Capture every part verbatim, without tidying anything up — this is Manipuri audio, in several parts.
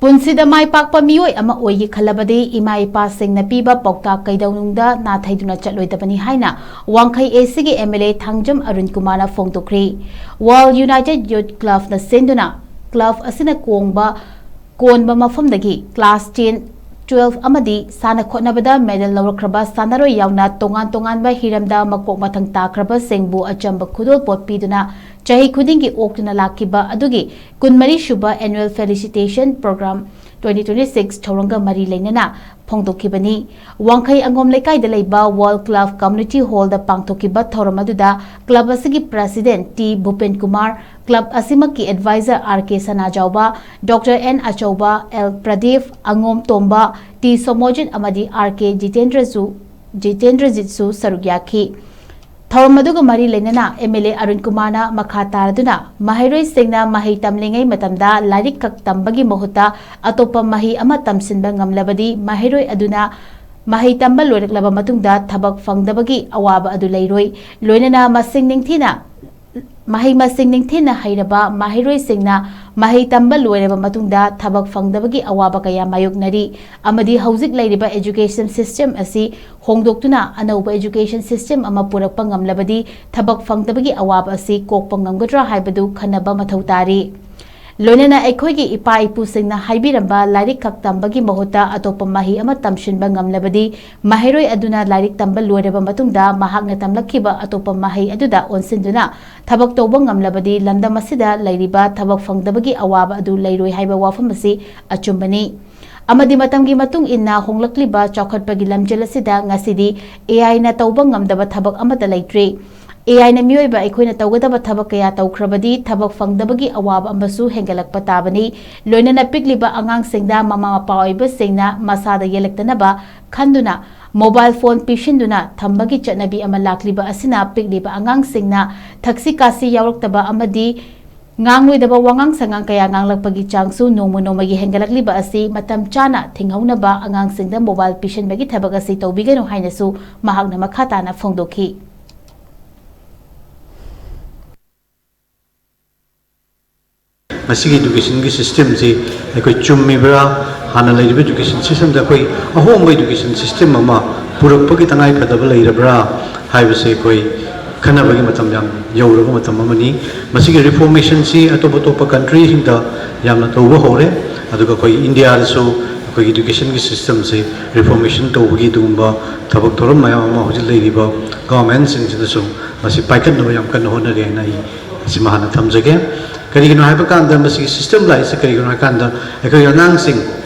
ꯄꯨꯟꯁꯤꯗ ꯃꯥꯏ ꯄꯥꯛꯄ ꯃꯤꯑꯣꯏ ꯑꯃ ꯑꯣꯏꯒꯦ ꯈꯜꯂꯕꯗꯤ ꯏꯃꯥ ꯏꯄꯥꯁꯤꯡꯅ ꯄꯤꯕ ꯄꯥꯎꯇꯥꯛ ꯀꯩꯗꯧꯅꯨꯡꯗ ꯅꯥꯊꯩꯗꯨꯅ ꯆꯠꯂꯣꯏꯗꯕꯅꯤ ꯍꯥꯏꯅ ꯋꯥꯡꯈꯩ ꯑꯦ ꯁꯤꯒꯤ M L A Thangjam Arun ꯀꯨꯃꯥꯔꯅ ꯐꯣꯡꯗꯣꯛꯈ꯭ꯔꯤ꯫ World United Youth Clubꯅ ꯁꯤꯟꯗꯨꯅ ꯀ꯭ꯂꯕ ꯑꯁꯤꯅ ꯀꯣꯡꯕ ꯀꯣꯟꯕ ꯃꯐꯝꯗꯒꯤ ꯀ꯭ꯂꯥꯁ ꯇꯦꯟ, ꯇꯨꯋꯦꯜꯐ ꯑꯃꯗꯤ ꯁꯥꯟꯅ ꯈꯣꯠꯅꯕꯗ ꯃꯦꯗꯜ ꯂꯧꯔꯛꯈ꯭ꯔꯕ ꯁꯥꯟꯅꯔꯣꯏ ꯌꯥꯎꯅ ꯇꯣꯉꯥꯟ ꯇꯣꯉꯥꯟꯕ ꯍꯤꯔꯝꯗ ꯃꯀꯣꯛ ꯃꯊꯪ ꯇꯥꯈ꯭ꯔꯕꯁꯤꯡꯕꯨ ꯑꯆꯝꯕ ꯈꯨꯗꯣꯜꯄꯣꯠ ꯄꯤꯗꯨꯅ ꯆꯍꯤ ꯈꯨꯗꯤꯡꯒꯤ ꯑꯣꯛꯇꯨꯅ ꯂꯥꯛꯈꯤꯕ ꯑꯗꯨꯒꯤ ꯀꯨꯟꯃꯔꯤ ꯁꯨꯕ Annual Felicitation Program twenty twenty six ꯊꯧꯔꯝꯒ ꯃꯔꯤ ꯂꯩꯅꯅ ꯐꯣꯡꯗꯣꯛꯈꯤꯕꯅꯤ꯫ ꯋꯥꯡꯈꯩ ꯑꯉꯣꯝ ꯂꯩꯀꯥꯏꯗ ꯂꯩꯕ World Club Community Hallꯗ ꯄꯥꯡꯊꯣꯛꯈꯤꯕ ꯊꯧꯔꯝ ꯑꯗꯨꯗ ꯀ꯭ꯂꯕ ꯑꯁꯤꯒꯤ president T Bhupen Kumar, club ꯑꯁꯤꯃꯛꯀꯤ adviser R K Sanajaoba, doctor N Achouba, L Pradip, ꯑꯉꯣꯝ ꯇꯣꯝꯕ, ꯇꯤ ꯁꯣꯃꯣꯖꯤꯠ ꯑꯃꯗꯤ ꯑꯥꯔ ꯀꯦ ꯖꯤꯇꯦꯟꯗ꯭ꯔꯖꯨ, ꯖꯤꯇꯦꯟꯗ꯭ꯔꯖꯤꯠꯁꯨ ꯁꯔꯨꯛ ꯌꯥꯈꯤ꯫ ꯊꯧꯔꯝ ꯑꯗꯨꯒ ꯃꯔꯤ ꯂꯩꯅꯅ ꯑꯦꯝ ꯑꯦꯜ ꯑꯦ ꯑꯔꯨꯟ ꯀꯨꯃꯥꯔꯅ ꯃꯈꯥ ꯇꯥꯔꯗꯨꯅ ꯃꯍꯩꯔꯣꯏꯁꯤꯡꯅ ꯃꯍꯩ ꯇꯝꯂꯤꯉꯩ ꯃꯇꯝꯗ ꯂꯥꯏꯔꯤꯛ ꯈꯛ ꯇꯝꯕꯒꯤ ꯃꯍꯨꯠꯇ ꯑꯇꯣꯞꯄ ꯃꯍꯩ ꯑꯃ ꯇꯝꯁꯤꯟꯕ ꯉꯝꯂꯕꯗꯤ ꯃꯍꯩꯔꯣꯏ ꯑꯗꯨꯅ ꯃꯍꯩ ꯇꯝꯕ ꯂꯣꯏꯔꯛꯂꯕ ꯃꯇꯨꯡꯗ ꯊꯕꯛ ꯐꯪꯗꯕꯒꯤ ꯑꯋꯥꯕ ꯑꯗꯨ ꯂꯩꯔꯣꯏ꯫ ꯂꯣꯏꯅꯅ ꯃꯁꯤꯡ ꯅꯤꯡꯊꯤꯅ ꯃꯍꯩ ꯃꯁꯤꯡ ꯅꯤꯡꯊꯤꯅ ꯍꯩꯔꯕ ꯃꯍꯩꯔꯣꯏꯁꯤꯡꯅ ꯃꯍꯩ ꯇꯝꯕ ꯂꯣꯏꯔꯕ ꯃꯇꯨꯡꯗ ꯊꯕꯛ ꯐꯪꯗꯕꯒꯤ ꯑꯋꯥꯕ ꯀꯌꯥ ꯃꯥꯌꯣꯛꯅꯔꯤ ꯑꯃꯗꯤ ꯍꯧꯖꯤꯛ ꯂꯩꯔꯤꯕ education system ꯑꯁꯤ ꯍꯣꯡꯗꯣꯛꯇꯨꯅ ꯑꯅꯧꯕ education system ꯑꯃ ꯄꯨꯔꯛꯄ ꯉꯝꯂꯕꯗꯤ ꯊꯕꯛ ꯐꯪꯗꯕꯒꯤ ꯑꯋꯥꯕ ꯑꯁꯤ ꯀꯣꯛꯄ ꯉꯝꯒꯗ꯭ꯔꯥ ꯍꯥꯏꯕꯗꯨ ꯈꯟꯅꯕ ꯃꯊꯧ ꯇꯥꯔꯤ꯫ ꯂꯣꯏꯅꯅ ꯑꯩꯈꯣꯏꯒꯤ ꯏꯄꯥ ꯏꯄꯨꯁꯤꯡꯅ ꯍꯥꯏꯕꯤꯔꯝꯕ ꯂꯥꯏꯔꯤꯛ ꯈꯛ ꯇꯝꯕꯒꯤ ꯃꯍꯨꯠꯇ ꯑꯇꯣꯞꯄ ꯃꯍꯩ ꯑꯃ ꯇꯝꯁꯤꯟꯕ ꯉꯝꯂꯕꯗꯤ ꯃꯍꯩꯔꯣꯏ ꯑꯗꯨꯅ ꯂꯥꯏꯔꯤꯛ ꯇꯝꯕ ꯂꯣꯏꯔꯕ ꯃꯇꯨꯡꯗ ꯃꯍꯥꯛꯅ ꯇꯝꯂꯛꯈꯤꯕ ꯑꯇꯣꯞꯄ ꯃꯍꯩ ꯑꯗꯨꯗ ꯑꯣꯟꯁꯤꯟꯗꯨꯅ ꯊꯕꯛ ꯇꯧꯕ ꯉꯝꯂꯕꯗꯤ ꯂꯝꯗꯝ ꯑꯁꯤꯗ ꯂꯩꯔꯤꯕ ꯊꯕꯛ ꯐꯪꯗꯕꯒꯤ ꯑꯋꯥꯕ ꯑꯗꯨ ꯂꯩꯔꯣꯏ ꯍꯥꯏꯕ ꯋꯥꯐꯝ ꯑꯁꯤ ꯑꯆꯨꯝꯕꯅꯤ꯫ ꯑꯃꯗꯤ ꯃꯇꯝꯒꯤ ꯃꯇꯨꯡ ꯏꯟꯅ ꯍꯣꯡꯂꯛꯂꯤꯕ ꯆꯥꯎꯈꯠꯄꯒꯤ ꯂꯝꯖꯦꯜ ꯑꯁꯤꯗ ꯉꯁꯤꯗꯤ ꯑꯦ ꯑꯥꯏꯅ ꯇꯧꯕ ꯉꯝꯗꯕ ꯊꯕꯛ ꯑꯃꯠꯇ ꯂꯩꯇ꯭ꯔꯦ꯫ ꯑꯦ ꯑꯥꯏꯅ ꯃꯤꯑꯣꯏꯕ ꯑꯩꯈꯣꯏꯅ ꯇꯧꯒꯗꯕ ꯊꯕꯛ ꯀꯌꯥ ꯇꯧꯈ꯭ꯔꯕꯗꯤ ꯊꯕꯛ ꯐꯪꯗꯕꯒꯤ ꯑꯋꯥꯕ ꯑꯃꯁꯨ ꯍꯦꯟꯒꯠꯂꯛꯄ ꯇꯥꯕꯅꯤ꯫ ꯂꯣꯏꯅꯅ ꯄꯤꯛꯂꯤꯕ ꯑꯉꯥꯡꯁꯤꯡꯗ ꯃꯃꯥ ꯃꯄꯥ ꯑꯣꯏꯕꯁꯤꯡꯅ ꯃꯁꯥꯗ ꯌꯦꯜꯂꯛꯇꯅꯕ ꯈꯟꯗꯨꯅ mobile phone ꯄꯤꯁꯤꯟꯗꯨꯅ ꯊꯝꯕꯒꯤ ꯆꯠꯅꯕꯤ ꯑꯃ ꯂꯥꯛꯂꯤꯕ ꯑꯁꯤꯅ ꯄꯤꯛꯂꯤꯕ ꯑꯉꯥꯡꯁꯤꯡꯅ ꯊꯛꯁꯤ ꯈꯥꯁꯤ ꯌꯥꯎꯔꯛꯇꯕ ꯑꯃꯗꯤ ꯉꯥꯡꯂꯣꯏꯗꯕ ꯋꯥꯉꯥꯡ ꯁꯉꯥꯡ ꯀꯌꯥ ꯉꯥꯡꯂꯛꯄꯒꯤ ꯆꯥꯡꯁꯨ ꯅꯣꯡꯃ ꯅꯣꯡꯃꯒꯤ ꯍꯦꯟꯒꯠꯂꯛꯂꯤꯕ ꯑꯁꯤ ꯃꯇꯝ ꯆꯥꯅ ꯊꯤꯡꯍꯧꯅꯕ ꯑꯉꯥꯡꯁꯤꯡꯗ mobile ꯄꯤꯁꯤꯟꯕꯒꯤ ꯊꯕꯛ ꯑꯁꯤ ꯇꯧꯕꯤꯒꯅꯨ ꯍꯥꯏꯅꯁꯨ ꯃꯍꯥꯛꯅ ꯃꯈꯥ ꯇꯥꯅ ꯐꯣꯡꯗꯣꯛꯈꯤ꯫ ꯃꯁꯤꯒꯤ educationꯒꯤ systemꯁꯤ ꯑꯩꯈꯣꯏ ꯆꯨꯝꯃꯤꯕ꯭ꯔꯥ, ꯍꯥꯟꯅ ꯂꯩꯔꯤꯕ education systemꯗ ꯑꯩꯈꯣꯏ ꯑꯍꯣꯡꯕ education system ꯑꯃ ꯄꯨꯔꯛꯄꯒꯤ ꯇꯉꯥꯏ ꯐꯗꯕ ꯂꯩꯔꯕ꯭ꯔꯥ ꯍꯥꯏꯕꯁꯦ ꯑꯩꯈꯣꯏ ꯈꯟꯅꯕꯒꯤ ꯃꯇꯝ ꯌꯥꯝ ꯌꯧꯔꯕ ꯃꯇꯝ ꯑꯃꯅꯤ꯫ ꯃꯁꯤꯒꯤ reformationꯁꯤ ꯑꯇꯣꯞ ꯑꯇꯣꯞꯄ countryꯁꯤꯡꯗ ꯌꯥꯝꯅ ꯇꯧꯕ ꯍꯧꯔꯦ꯫ ꯑꯗꯨꯒ ꯑꯩꯈꯣꯏ Indiaꯗꯁꯨ ꯑꯩꯈꯣꯏꯒꯤ educationꯒꯤ systemꯁꯤ reformation ꯇꯧꯕꯒꯤ ꯑꯗꯨꯒꯨꯝꯕ ꯊꯕꯛ ꯊꯧꯔꯝ ꯃꯌꯥꯝ ꯑꯃ ꯍꯧꯖꯤꯛ ꯂꯩꯔꯤꯕ governmentꯁꯤꯡꯁꯤꯅꯁꯨ ꯃꯁꯤ ꯄꯥꯏꯈꯠꯅꯕ ꯌꯥꯝ ꯀꯟꯅ ꯍꯣꯠꯅꯔꯤ ꯍꯥꯏꯅ ꯑꯩ ꯁꯤꯃ ꯍꯥꯟꯅ ꯊꯝꯖꯒꯦ꯫ ꯀꯔꯤꯒꯤꯅꯣ ꯍꯥꯏꯕ ꯀꯥꯟꯗ, ꯃꯁꯤꯒꯤ system ꯂꯥꯛꯏꯁꯦ ꯀꯔꯤꯒꯤꯅꯣ ꯍꯥꯏ ꯀꯥꯟꯗ, ꯑꯩꯈꯣꯏꯒꯤ ꯑꯉꯥꯡꯁꯤꯡ,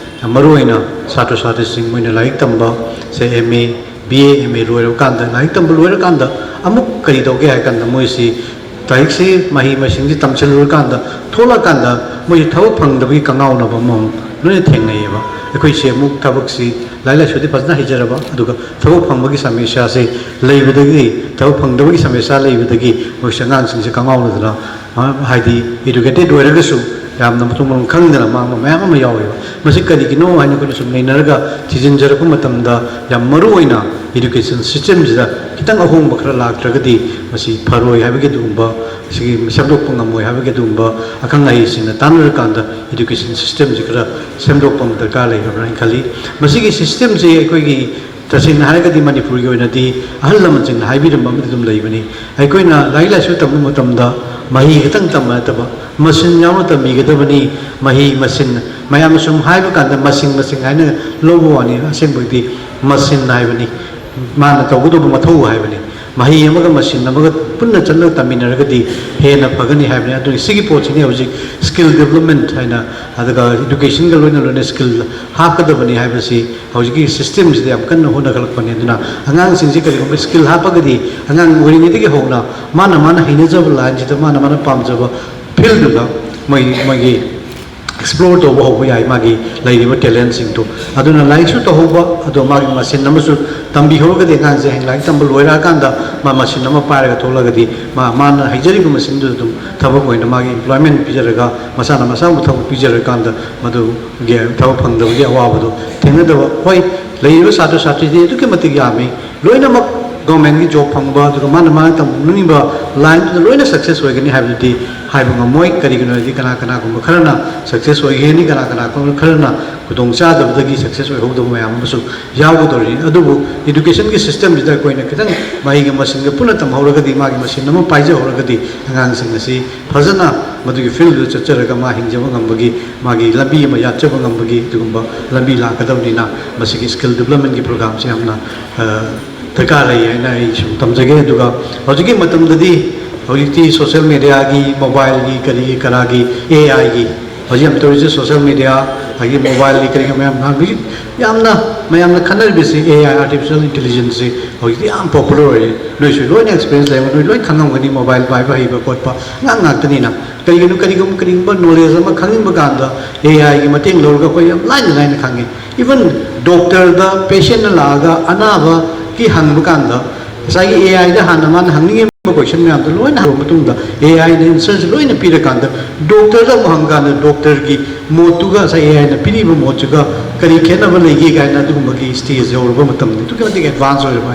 ꯃꯔꯨꯑꯣꯏꯅ ꯁꯥꯇ꯭ꯔ ꯁꯥꯇ꯭ꯔꯤꯁꯤꯡ, ꯃꯣꯏꯅ ꯂꯥꯏꯔꯤꯛ ꯇꯝꯕ ꯁꯦ, M A, B A, M A ꯂꯣꯏꯔꯕ ꯀꯥꯟꯗ, ꯂꯥꯏꯔꯤꯛ ꯇꯝꯕ ꯂꯣꯏꯔꯀꯥꯟꯗ ꯑꯃꯨꯛ ꯀꯔꯤ ꯇꯧꯒꯦ ꯍꯥꯏ ꯀꯥꯟꯗ, ꯃꯣꯏꯁꯤ ꯂꯥꯏꯔꯤꯛꯁꯤ, ꯃꯍꯩ ꯃꯁꯤꯡꯁꯤ ꯇꯝꯁꯤꯜꯂꯨꯔꯀꯥꯟꯗ ꯊꯣꯛꯂꯛꯀꯥꯟꯗ ꯃꯣꯏꯁꯤ ꯊꯕꯛ ꯐꯪꯗꯕꯒꯤ ꯀꯉꯥꯎꯅꯕ ꯑꯃꯃꯝ ꯂꯣꯏꯅ ꯊꯦꯡꯅꯩꯌꯦꯕ꯫ ꯑꯩꯈꯣꯏꯁꯦ ꯑꯃꯨꯛ ꯊꯕꯛꯁꯤ, ꯂꯥꯏꯔꯤꯛ ꯂꯥꯏꯁꯨꯗꯤ ꯐꯖꯅ ꯍꯩꯖꯔꯕ, ꯑꯗꯨꯒ ꯊꯕꯛ ꯐꯪꯕꯒꯤ ꯁꯃꯁ꯭ꯌꯥꯁꯦ ꯂꯩꯕꯗꯒꯤ, ꯊꯕꯛ ꯐꯪꯗꯕꯒꯤ ꯁꯃꯁ꯭ꯌꯥ ꯂꯩꯕꯗꯒꯤ ꯃꯣꯏꯁꯦ, ꯑꯉꯥꯡꯁꯤꯡꯁꯦ ꯀꯉꯥꯎꯅꯗꯅ, ꯑ, ꯍꯥꯏꯗꯤ educated ꯑꯣꯏꯔꯒꯁꯨ ꯌꯥꯝꯅ ꯃꯊꯣꯡ ꯃꯔꯝ ꯈꯪꯗꯅ ꯃꯥꯡꯕ ꯃꯌꯥꯝ ꯑꯃ ꯌꯥꯎꯋꯦꯕ꯫ ꯃꯁꯤ ꯀꯔꯤꯒꯤꯅꯣ ꯍꯥꯏꯅ ꯑꯩꯈꯣꯏꯅ ꯁꯨꯝ ꯅꯩꯅꯔꯒ ꯊꯤꯖꯤꯟꯖꯔꯛꯄ ꯃꯇꯝꯗ, ꯌꯥꯝ ꯃꯔꯨ ꯑꯣꯏꯅ education systemꯁꯤꯗ ꯈꯤꯇꯪ ꯑꯍꯣꯡꯕ ꯈꯔ ꯂꯥꯛꯇ꯭ꯔꯒꯗꯤ ꯃꯁꯤ ꯐꯔꯣꯏ ꯍꯥꯏꯕꯒꯤ ꯑꯗꯨꯒꯨꯝꯕ, ꯁꯤꯒꯤ ꯁꯦꯝꯗꯣꯛꯄ ꯉꯝꯃꯣꯏ ꯍꯥꯏꯕꯒꯤ ꯑꯗꯨꯒꯨꯝꯕ ꯑꯈꯪ ꯑꯍꯩꯁꯤꯡꯅ ꯇꯥꯟꯅꯔꯀꯥꯟꯗ education systemꯁꯤ ꯈꯔ ꯁꯦꯝꯗꯣꯛꯄ ꯑꯃ ꯗꯔꯀꯥꯔ ꯂꯩꯔꯕ꯭ꯔꯥ ꯍꯥꯏꯅ ꯈꯜꯂꯤ꯫ ꯃꯁꯤꯒꯤ systemꯁꯤ ꯑꯩꯈꯣꯏꯒꯤ, ꯇꯁꯦꯡꯅ ꯍꯥꯏꯔꯒꯗꯤ, ꯃꯅꯤꯄꯨꯔꯒꯤ ꯑꯣꯏꯅꯗꯤ ꯑꯍꯜ ꯂꯃꯟꯁꯤꯡꯅ ꯍꯥꯏꯕꯤꯔꯝꯕ ꯑꯃꯗꯤ ꯑꯗꯨꯝ ꯂꯩꯕꯅꯤ꯫ ꯑꯩꯈꯣꯏꯅ ꯂꯥꯏꯔꯤꯛ ꯂꯥꯏꯁꯨ ꯇꯝꯕ ꯃꯇꯝꯗ ꯃꯍꯩ ꯈꯛꯇꯪ ꯇꯝꯕ ꯅꯠꯇꯕ, ꯃꯁꯤꯟ ꯌꯥꯎꯅ ꯇꯝꯕꯤꯒꯗꯕꯅꯤ꯫ ꯃꯍꯩ ꯃꯁꯤꯟ, ꯃꯌꯥꯝꯅ ꯁꯨꯝ ꯍꯥꯏꯕ ꯀꯥꯟꯗ ꯃꯁꯤꯡ ꯃꯁꯤꯡ ꯍꯥꯏꯅ ꯂꯧꯕ ꯋꯥꯅꯤ, ꯑꯁꯦꯡꯕꯗꯤ ꯃꯁꯤꯟ ꯍꯥꯏꯕꯅꯤ, ꯃꯥꯅ ꯇꯧꯒꯗꯧꯕ ꯃꯊꯧ ꯍꯥꯏꯕꯅꯤ꯫ ꯃꯍꯩ ꯑꯃꯒ ꯃꯁꯤꯟ ꯑꯃꯒ ꯄꯨꯟꯅ ꯆꯠꯂꯒ ꯇꯝꯃꯤꯟꯅꯔꯒꯗꯤ ꯍꯦꯟꯅ ꯐꯒꯅꯤ ꯍꯥꯏꯕꯅꯤ꯫ ꯑꯗꯨꯅ ꯁꯤꯒꯤ ꯄꯣꯠꯁꯤꯅꯤ ꯍꯧꯖꯤꯛ skill development ꯍꯥꯏꯅ, ꯑꯗꯨꯒ educationꯒ ꯂꯣꯏꯅ ꯂꯣꯏꯅ skill ꯍꯥꯞꯀꯗꯕꯅꯤ ꯍꯥꯏꯕꯁꯤ ꯍꯧꯖꯤꯛꯀꯤ systemꯁꯤꯗ ꯌꯥꯝ ꯀꯟꯅ ꯍꯣꯠꯅꯈꯠꯂꯛꯄꯅꯤ꯫ ꯑꯗꯨꯅ ꯑꯉꯥꯡꯁꯤꯡꯁꯤ ꯀꯔꯤꯒꯨꯝꯕ skill ꯍꯥꯞꯄꯒꯗꯤ, ꯑꯉꯥꯡ ꯑꯣꯏꯔꯤꯉꯩꯗꯒꯤ ꯍꯧꯅ ꯃꯥꯅ ꯃꯥꯅ ꯍꯩꯅꯖꯕ lineꯁꯤꯗ, ꯃꯥꯅ ꯃꯥꯅ ꯄꯥꯝꯖꯕ fieldꯗꯨꯗ ꯃꯣꯏ, ꯃꯣꯏꯒꯤ explore ꯇꯧꯕ ꯍꯧꯕ ꯌꯥꯏ, ꯃꯥꯒꯤ ꯂꯩꯔꯤꯕ talentꯁꯤꯡꯗꯣ꯫ ꯑꯗꯨꯅ ꯂꯥꯏꯔꯤꯛꯁꯨ ꯇꯧꯍꯧꯕ, ꯑꯗꯣ ꯃꯥꯒꯤ ꯃꯁꯤꯟ ꯑꯃꯁꯨ ꯇꯝꯕꯤꯍꯧꯔꯒꯗꯤ, ꯑꯉꯥꯡꯁꯦ ꯍꯌꯦꯡ ꯂꯥꯏꯔꯤꯛ ꯇꯝꯕ ꯂꯣꯏꯔꯛꯑꯀꯥꯟꯗ ꯃꯥ ꯃꯁꯤꯟ ꯑꯃ ꯄꯥꯏꯔꯒ ꯊꯣꯛꯂꯒꯗꯤ, ꯃꯥ, ꯃꯥꯅ ꯍꯩꯖꯔꯤꯕ ꯃꯁꯤꯟꯗꯨꯗ ꯑꯗꯨꯝ ꯊꯕꯛ ꯑꯣꯏꯅ ꯃꯥꯒꯤ employment ꯄꯤꯖꯔꯒ, ꯃꯁꯥꯅ ꯃꯁꯥꯕꯨ ꯊꯕꯛ ꯄꯤꯖꯔꯀꯥꯟꯗ ꯃꯗꯨꯒꯤ ꯊꯕꯛ ꯐꯪꯗꯕꯒꯤ ꯑꯋꯥꯕꯗꯣ ꯊꯦꯡꯅꯗꯕ꯫ ꯍꯣꯏ, ꯂꯩꯔꯤꯕ ꯁꯥꯇ꯭ꯔ ꯁꯥꯇ꯭ꯔꯤꯗꯤ ꯑꯗꯨꯛꯀꯤ ꯃꯇꯤꯛ ꯌꯥꯝꯃꯤ, ꯂꯣꯏꯅꯃꯛ ꯒꯣꯔꯃꯦꯟꯒꯤ ꯖꯣꯕ ꯐꯪꯕ, ꯑꯗꯨꯒ ꯃꯥꯅ ꯃꯥꯅ ꯇꯝꯅꯤꯡꯕ ꯂꯥꯏꯟꯗꯨꯗ ꯂꯣꯏꯅ ꯁꯛꯁꯦꯁ ꯑꯣꯏꯒꯅꯤ ꯍꯥꯏꯕꯗꯨꯗꯤ ꯍꯥꯏꯕ ꯉꯝꯃꯣꯏ꯫ ꯀꯔꯤꯒꯤꯅꯣ ꯍꯥꯏꯗꯤ ꯀꯅꯥ ꯀꯅꯥꯒꯨꯝꯕ ꯈꯔꯅ ꯁꯛꯁꯦꯁ ꯑꯣꯏꯒꯅꯤ, ꯀꯅꯥ ꯀꯅꯥꯒꯨꯝꯕ ꯈꯔꯅ ꯈꯨꯗꯣꯡ ꯆꯥꯗꯕꯗꯒꯤ ꯁꯛꯁꯦꯁ ꯑꯣꯏꯍꯧꯗꯕ ꯃꯌꯥꯝ ꯑꯃꯁꯨ ꯌꯥꯎꯒꯗꯧꯔꯤꯅꯤ꯫ ꯑꯗꯨꯕꯨ ꯏꯗꯨꯀꯦꯁꯟꯒꯤ ꯁꯤꯁꯇꯦꯝꯁꯤꯗ ꯑꯩꯈꯣꯏꯅ ꯈꯤꯇꯪ ꯃꯍꯩꯒ ꯃꯁꯤꯡꯒ ꯄꯨꯟꯅ ꯇꯝꯍꯧꯔꯒꯗꯤ, ꯃꯥꯒꯤ ꯃꯁꯤꯟ ꯑꯃ ꯄꯥꯏꯖꯍꯧꯔꯒꯗꯤ, ꯑꯉꯥꯡꯁꯤꯡ ꯑꯁꯤ ꯐꯖꯅ ꯃꯗꯨꯒꯤ ꯐꯤꯜꯗꯨꯗ ꯆꯠꯆꯔꯒ ꯃꯥ ꯍꯤꯡꯖꯕ ꯉꯝꯕꯒꯤ, ꯃꯥꯒꯤ ꯂꯝꯕꯤ ꯑꯃ ꯌꯥꯠꯆꯕ ꯉꯝꯕꯒꯤ ꯑꯗꯨꯒꯨꯝꯕ ꯂꯝꯕꯤ ꯂꯥꯛꯀꯗꯕꯅꯤꯅ, ꯃꯁꯤꯒꯤ ꯁ꯭ꯀꯤꯜ ꯗꯤꯕꯂꯞꯃꯦꯟꯒꯤ ꯄ꯭ꯔꯣꯒ꯭ꯔꯥꯝꯁꯤ ꯌꯥꯝꯅ, ꯑ, ꯗꯔꯀꯥꯔ ꯂꯩ ꯍꯥꯏꯅ ꯑꯩ ꯁꯨꯝ ꯊꯝꯖꯒꯦ꯫ ꯑꯗꯨꯒ ꯍꯧꯖꯤꯛꯀꯤ ꯃꯇꯝꯗꯗꯤ, ꯍꯧꯖꯤꯛꯇꯤ ꯁꯣꯁꯤꯌꯦꯜ ꯃꯦꯗꯤꯌꯥꯒꯤ, ꯃꯣꯕꯥꯏꯜꯒꯤ, ꯀꯔꯤꯒꯤ ꯀꯔꯥꯒꯤ, ꯑꯦ ꯑꯥꯏꯒꯤ, ꯍꯧꯖꯤꯛ ꯌꯥꯝ ꯇꯧꯔꯤꯁꯦ ꯁꯣꯁꯤꯌꯦꯜ ꯃꯦꯗꯤꯌꯥ, ꯑꯗꯒꯤ ꯃꯣꯕꯥꯏꯜꯒꯤ ꯀꯔꯤꯒꯤ ꯃꯌꯥꯝ, ꯍꯧꯖꯤꯛ ꯌꯥꯝꯅ ꯃꯌꯥꯝꯅ ꯈꯟꯅꯔꯤꯕꯁꯤ ꯑꯦ ꯑꯥꯏ, ꯑꯥꯔꯇꯤꯐꯤꯁꯤꯌꯦꯜ ꯏꯟꯇꯦꯂꯤꯖꯦꯟꯁꯁꯤ ꯍꯧꯖꯤꯛꯇꯤ ꯌꯥꯝ ꯄꯣꯄꯨꯂꯔ ꯑꯣꯏꯔꯦ꯫ ꯅꯣꯏꯁꯨ ꯂꯣꯏꯅ ꯑꯦꯛꯁꯄꯤꯔꯤꯌꯦꯟꯁ ꯂꯩꯔꯝꯒꯅꯤ, ꯅꯣꯏ ꯂꯣꯏ ꯈꯪꯉꯝꯒꯅꯤ, ꯃꯣꯕꯥꯏꯜ ꯄꯥꯏꯕ ꯍꯩꯕ ꯈꯣꯠꯄ ꯑꯉꯥꯡ ꯉꯥꯛꯇꯅꯤꯅ꯫ ꯀꯔꯤꯒꯤꯅꯣ, ꯀꯔꯤꯒꯨꯝꯕ, ꯀꯔꯤꯒꯨꯝꯕ ꯅꯣꯂꯦꯖ ꯑꯃ ꯈꯪꯅꯤꯡꯕ ꯀꯥꯟꯗ ꯑꯦ ꯑꯥꯏꯒꯤ ꯃꯇꯦꯡ ꯂꯧꯔꯒ ꯑꯩꯈꯣꯏ ꯌꯥꯝ ꯂꯥꯏꯅ ꯂꯥꯏꯅ ꯈꯪꯉꯤ꯫ ꯏꯚꯟ ꯗꯣꯛꯇꯔꯗ ꯄꯦꯁꯦꯟꯅ ꯂꯥꯛꯑꯒ ꯑꯅꯥꯕꯒꯤ ꯍꯪꯕ ꯀꯥꯟꯗ, ꯉꯁꯥꯏꯒꯤ ꯑꯦ ꯑꯥꯏꯗ ꯍꯥꯟꯅ ꯃꯥꯅ ꯍꯪꯅꯤꯡꯉꯤꯕ ꯀꯣꯏꯁꯟ ꯃꯌꯥꯝꯗꯣ ꯂꯣꯏꯅ ꯍꯪꯕ ꯃꯇꯨꯡꯗ, ꯑꯦ ꯑꯥꯏꯅ ꯑꯦꯟꯁꯔꯁꯦ ꯂꯣꯏꯅ ꯄꯤꯔꯀꯥꯟꯗ, ꯗꯣꯛꯇꯔꯗ ꯑꯃꯨꯛ ꯍꯪꯀꯥꯟꯗ, ꯗꯣꯛꯇꯔꯒꯤ ꯃꯣꯠꯇꯨꯒ ꯉꯁꯥꯏ ꯑꯦ ꯑꯥꯏꯅ ꯄꯤꯔꯤꯕ ꯃꯣꯠꯁꯤꯒ ꯀꯔꯤ ꯈꯦꯠꯅꯕ ꯂꯩꯒꯦ ꯀꯥꯏꯅ ꯑꯗꯨꯒꯨꯝꯕꯒꯤ ꯁ꯭ꯇꯦꯖ ꯌꯧꯔꯕ ꯃꯇꯝꯗ ꯑꯗꯨꯛꯀꯤ ꯃꯇꯤꯛ ꯑꯦꯗꯚꯥꯟꯁ ꯑꯣꯏꯔꯕ